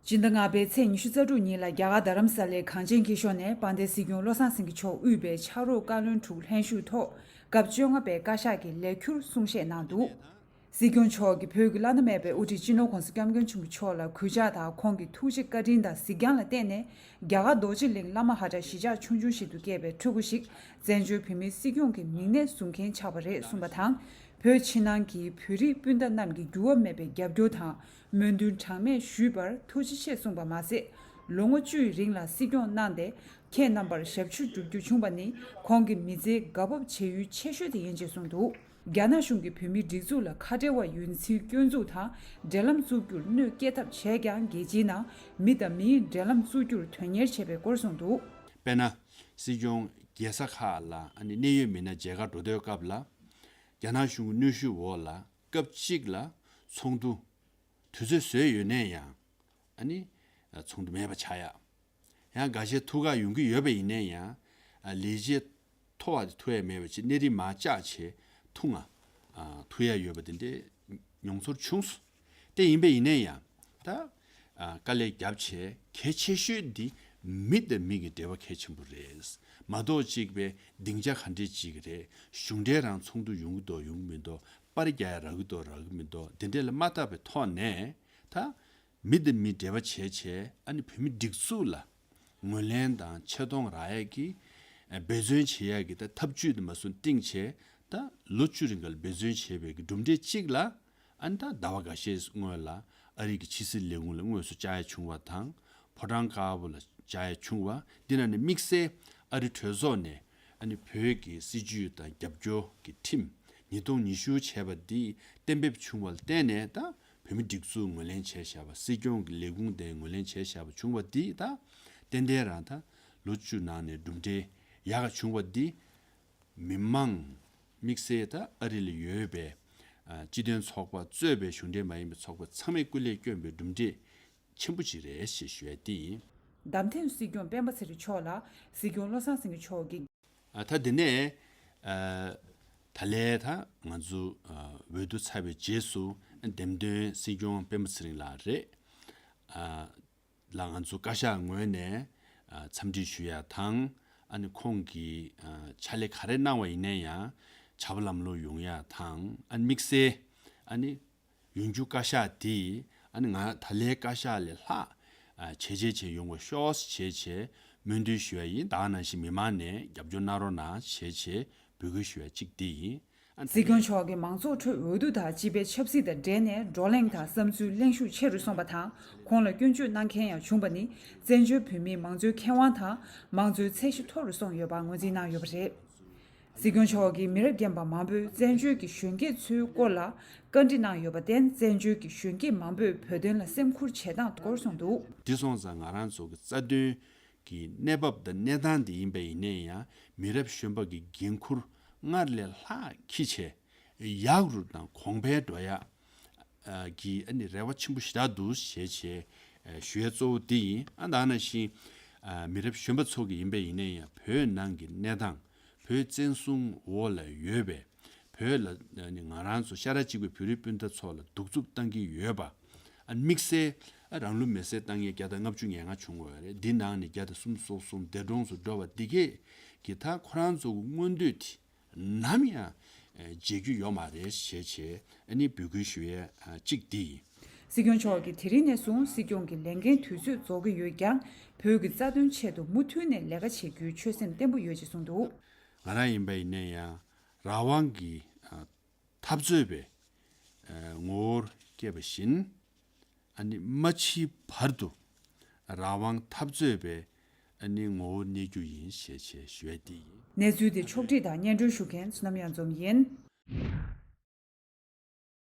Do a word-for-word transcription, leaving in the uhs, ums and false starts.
སྤྱི་ཟླ་ལྔ་པའི་ཚེས་ཉི་ཤུ་རྩ་དྲུག་ཉིན་ལ་རྒྱ་གར་རྡ་རམ་ས་ལའི་གངས་ཅན་སྐྱིད་གཤོངས་ནས་དཔལ་ལྡན་སྲིད་སྐྱོང་བློ་བཟང་སེང་གེ་མཆོག་དབུས་པའི་ཕྱག་རོགས་བཀའ་བློན་དྲུག་ལྷན་ཞུགས་ཐོག་སྐབས་བཅོ་ལྔ་པའི་བཀའ་ཤག་གི་ལས་འཁྱུར་གསུང་བཤད་གནང་འདུག། སྲིད་སྐྱོང་མཆོག་གིས་བོད་ཀྱི་བླ་ན་མེད་པའི་དབུ་ཁྲིད་སྤྱི་ནོར་༸གོང་ས་༸སྐྱབས་མགོན་ཆེན་པོ་མཆོག་ལ་གུས་ཕྱག་དང་ཁོང་གི་ཐུགས་རྗེ་བཀའ་དྲིན་དང་གཟིགས་རྒྱང་ལ་བརྟེན་ནས་རྒྱ་གར་རྡོ་རྗེ་གླིང་བླ་མ་ཧ་དྲ་གཞིས་ཆགས་ཆུང་ཆུང་ཞིག་ཏུ་སྐྱེས་པའི་ཕྲུ་གུ་ཞིག་བཙན་བྱོལ་བོད་མིའི་སྲིད་སྐྱོང་གི་མིང་གནས་ཟུར་མཁན་ཆགས་པ་རེད་གསུངས་པ་དང་། བོད་ཕྱི་ནང་གི་བོད་རིགས་སྤུན་ཟླ་རྣམས་ཀྱི་འགྱུར་བ་མེད་པའི་རྒྱབ་སྐྱོར་དང་སྨོན་འདུན་གྲངས་མེད་ཞུས་པར་ཐུགས་རྗེ་ཆེ་གསུངས་པ་མ་ཟད། ལོ་ངོ་བཅུའི་རིང་ལ་སྲིད་སྐྱོང་གནང་སྟེ། ཁྱེད་རྣམ་པར་ཞབས་ཞུ་བསྒྲུབ་རྒྱུ་བྱུང་བ་ནི་ཁོང་གི་མི་ཚེའི་དགའ་སྤོབས་བྱེད་ཡུལ་ཆེ་ཤོས་དེ་ཡིན་ཅེས་གསུངས་འདུག། རྒྱ་ནག་གཞུང་གིས་བོད་མིའི་སྒྲིག་འཛུགས་ལ་ཁ་བྲལ་བ་ཡོད་ཚུལ་སྐྱོན་འཛུགས་དང་འབྲེལ་ལམ་བཙུགས་རྒྱུར་གནོད་སྐྱེལ་ཐབས་བྱས་ཀྱང་། རྒྱལ་སྤྱིའི་ནང་མི་དང་མིའི་འབྲེལ་ལམ་བཙུགས་རྒྱུར་དོན་གཉེར་བྱས་པའི་སྐོར་གསུངས་འདུག། དཔེར་ན། སྲིད་སྐྱོང་རྒྱལ་ས་ཁག་ལ་ཨ་ནི་གནད་ཡོད་མི་སྣ་མཇལ་ཁ་འགྲོ་དུས་སྐབས་ལ། རྒྱ་ནག་གཞུང་གི་གནོན་ཤུགས་འོག་ལ་སྐབས་གཅིག་ལ་ཚོགས་འདུ་དུས་ཚོད་བཟོས་ཡོད་ནའི་ཡང་། ཨ་ནི་ཚོགས་འདུ་མེད་པ་ཆགས་ཡ། ཡང་འགའ་ཤས་ཐུག་ག་ཡོང་གི་ཡོད་པ་ཡིན་ནའི་ཡང་། ལས་བྱེད་མཐོ་བ་དེ་ཐུག་ཡ་མེད་པ་བྱས། གནས་རིམ་མར་བཅག་བྱས་ཐུག་ང་ཐུག་ཡ་ཡོད་པ་དེ་འདྲའི་མྱོང་ཚོར་བྱུང་སོང་། དེ་ཡིན་པ་ཡིན་ནའི་ཡང་། ད་དཀའ་ལས་བརྒྱབ་བྱས་གལ་ཆེ་ཤོས་འདི་མི་དང་མི་གི་འབྲེལ་བ་གལ་ཆེན་པོ་རེད། མ་གཏོགས་གཅིག་པའི་སྡིངས་ཆ་ག་འདྲས་གཅིག་རེད། གཞུང་འབྲེལ་རང་ཚོགས་འདུ་ཡོང་གི་འདུག་ཡོང་གི་མི་འདུག། པར་རྒྱག་ཡ་རག་གི་འདུག་རག་གི་མི་འདུག། དེ་འདྲས་ལ་མ་བལྟ་བའི་ཐོག་ནས། ད་མི་དང་མི་འབྲེལ་བ་བྱས་བྱས་ཨ་ནི་བོད་མི་སྒྲིག་འཛུགས་ལ་ངོས་ལེན་དང་ཆེ་མཐོང་རག་ཡ་གི་འབད་བརྩོན་བྱེད་ཡ་གི་ད་ཐབས་ཇུས་དེ་མ་སུ་བཏིང་བྱས། ད་ལོ་བཅུ་རིང་ག་ལ་འབད་བརྩོན་བྱས་པའི་གི་གྲུབ་འབྲས་གཅིག་ལ། ཨ་ནི་ད་ཟླ་བ་འགའ་ཤས་སྔོན་ལ་ཨ་རི་གི་ཕྱི་སྲིད་ལས་ཁུངས་ལ་དངོས་སུ་བཅར་ཡ་བྱུང་བ་དང་། ཕོ་བྲང་དཀར་པོ་ལ་བཅར་ཡ་བྱུང་བ། འདི་ནང་ནས་དམིགས་བསལ་ཨ་རི་གྲོས་ཚོགས་ནས་ཨ་ནི་བོད་ཀྱི་སྲིད་བྱུས་དང་རྒྱབ་སྐྱོར་གྱི་ཁྲིམས་ཉིས་སྟོང་ཉི་ཤུ་བྱས་པ་འདི་གཏན་འབེབས་བྱུང་བ་ལ་བརྟེན་ནས། ད་བོད་མི་སྒྲིག་འཛུགས་ངོས་ལེན་བྱས་བཞག་པ། སྲིད་སྐྱོང་གི་ལས་ཁུངས་དེ་ངོས་ལེན་བྱས་བཞག་པ་བྱུང་བ་འདི། ད་ཏན་ཏན་རང་ད་ལོ་བཅུ་ནང་ནས་གྲུབ་འབྲས་ཡག་ག་བྱུང་བ་འདི། མི་མང་། དམིགས་བསལ་ད་ཨ་རི་ལ་ཡོད་པའི་ཨ་སྤྱི་མཐུན་ཚོགས་པ་གཙོས་པའི་གཞུང་འབྲེལ་མ་ཡིན་པའི་ཚོགས་པ་ཚང་མས་སྐུ་ལས་བསྐྱོན་པའི་གྲུབ་འབྲས་ཆེན་པོ་ཅིག་རེད་ཞེས་ཞུ་ཡ་དེ་ཡིན། བདམས་ཐོན་སྲིད་སྐྱོང་སྤེན་པ་ཚེ་རིང་མཆོག་ལ་སྲིད་སྐྱོང་བློ་བཟང་སེང་གེ་མཆོག་གིས། ཨ་ད་དེ་ནས་ཨ་ད་ལས་ད་ང་ཚོ་ཨ་འོས་བསྡུ་ཚར་བའི་རྗེས་སུ་འདེམས་ཐོན་སྲིད་སྐྱོང་སྤེན་པ་ཚེ་རིང་ལགས་རེད། ཨ་ལ་ང་ཚོ་བཀའ་ཤག་ངོས་ནས་ཨ་འཚམས་འདྲི་ཞུ་ཡ་དང་། ཨ་ནི་ཁོང་གིས་ཨ་ཕྱག་ལས་ག་རེ་གནང་བ་ཡིན་ན་ཡང་བྱ་བ་ལམ་ལྷོང་ཡོང་ཡ་དང་། ཨ་ནི་དམིགས་བསལ་ཨ་ནི་ཡོང་རྒྱུ་བཀའ་ཤག་འདི་ཨ་ནི་ང་ད་ལའི་བཀའ་ཤག་ལས་ལྷག་ཨ་བྱས་རྗེས་ཆེ་ཡོང་བ་ཤོག་ཟེར་བྱས་བྱས་སྨོན་འདུན་ཞུ་ཡ་ཡིན། ད་ག་ནང་བཞིན་མི་མང་ནས་རྒྱབ་སྐྱོར་གནང་རོགས་གནང་ཞེས་བྱས་འབོད་སྐུལ་ཞུ་ཡ་གཅིག་འདི་ཡིན། སྲིད་སྐྱོང་མཆོག་གིས་མང་ཚོགས་ཁྲོད་འོས་བསྡུ་དང་སྤྱི་པའི་ཆབ་སྲིད་དང་འབྲེལ་ནས་བགྲོ་གླེང་དང་བསམ་ཚུལ་གླེང་ཤུགས་ཆེ་རུ་སོང་བ་དང་། ཁོང་ལ་སྐྱོན་བརྗོད་གནང་མཁན་ཡང་བྱུང་བ་ནི། བཙན་བྱོལ་བོད་མིའི་མང་གཙོའི་ཁེ་དབང་དང་མང་གཙོའི་ཚད་གཞི་མཐོ་རུ་སོང་ཡོད་པ་ངོས་འཛིན་གནང་ཡོད་པ་རེད། སྲིད་སྐྱོང་མཆོག་གིས་མི་རབས་རྒན་པ་མང་པོས་བཙན་བྱོལ་གྱི་གཞོན་སྐྱེས་ཚོའི་སྐོར་ལ་བཀའ་འདྲི་གནང་ཡོད་པར་བརྟེན། བཙན་བྱོལ་གྱི་གཞོན་སྐྱེས་མང་པོས་བོད་དོན་ལ་སེམས་ཁུར་བྱེད་སྟངས་སྐོར་གསུངས་འདུག། འདི་སོང་ཙང་ང་རང་ཚོ་གི་རྩ་དོན་གྱི་གནས་བབ་དང་གནས་སྟངས་དེ་ཡིན་པ་ཡིན་ནའི་ཡང་མི་རབས་གཞོན་པ་གི་འགན་འཁུར་སྔར་ལས་ལྷག་འཁྱེར་བྱས་ཡག་རུ་དང་གོང་འཕེལ་འགྲོ་ཡ་གི་ཨ་ནི་རེ་བ་ཆེན་པོ་ཞེ་དྲག་འདུག་ཞེས་བྱས་ཞུ་ཡ་གཙོ་བོ་དེ་ཡིན། ཨ་ད་ནང་བཞིན་མི་རབས་གཞོན་པ་ཚོ་གི་ཡིན་པ་ཡིན་ནའི་ཡང་བོད་ནང་གི་གནས་སྟངས། བོད་བཙན་བཟུང་འོག་ལ་ཡོད་པའི་བོད་ལ་ནི་ང་རང་ཚོ་ཤ་ཁྲག་གཅིག་པའི་བོད་རིགས་སྤུན་ཟླ་ཚོ་ལ་གདུག་རྩུབ་བཏང་གི་ཡོད་པ། ཨ་དམིགས་བསལ་ཨ་རང་ལུས་མེར་སྲེག་བཏང་མཁན་བརྒྱ་དང་ལྔ་བཅུ་ང་ལྔ་བྱུང་བ་རེད། འདི་ནང་ནས་བརྒྱ་དང་སུམ་ཅུ་སོ་གསུམ་འདས་གྲོངས་སུ་འགྲོ་བ་འདི་གས་ཀྱི་ད་ཁོ་རང་ཚོ་གི་མངོན་འདོད་དེ་ནམ་ཡང་བརྗེད་རྒྱུ་ཡོད་མ་རེད་ཞེས་བྱས་ཨ་ནི་འབོད་སྐུལ་ཞུ་ཡས་གཅིག་འདི་ཡིན། སྲིད་སྐྱོང་མཆོག་གིས་དེ་རིང་ནས་བཟུང་སྲིད་སྐྱོང་གི་ལས་འགན་དུས་ཚོད་རྫོགས་ཀྱི་ཡོད་ཀྱང་། བོད་ཀྱི་རྩ་དོན་ཆེད་དུ་མུ་མཐུད་ནས་ལས་ཀ་བྱེད་རྒྱུའི་ཆོད་སེམས་བརྟན་པོ་ཡོད་ཅེས་གསུངས་འདུག། ང་རང་ཡིན་པ་ཡིན་ན་ཡང་རང་དབང་གི་འཐབ་རྩོད་པའི་ངོ་བོར་སྐྱེས་པ་བཞིན། ཨ་ནི་མ་འཆི་བར་དུ་རང་དབང་འཐབ་རྩོད་པའི་ཨ་ནི་ངོ་བོར་གནས་རྒྱུ་ཡིན་ཞེས་བྱས་ཞུ་ཡས་འདི་ཡིན། གནས་ཚུལ་དེ་ཕྱོགས་སྒྲིག་དང་སྙན་སྒྲོན་ཞུ་མཁན་བསོད་ནམས་གཡང་འཛོམས་ཡིན།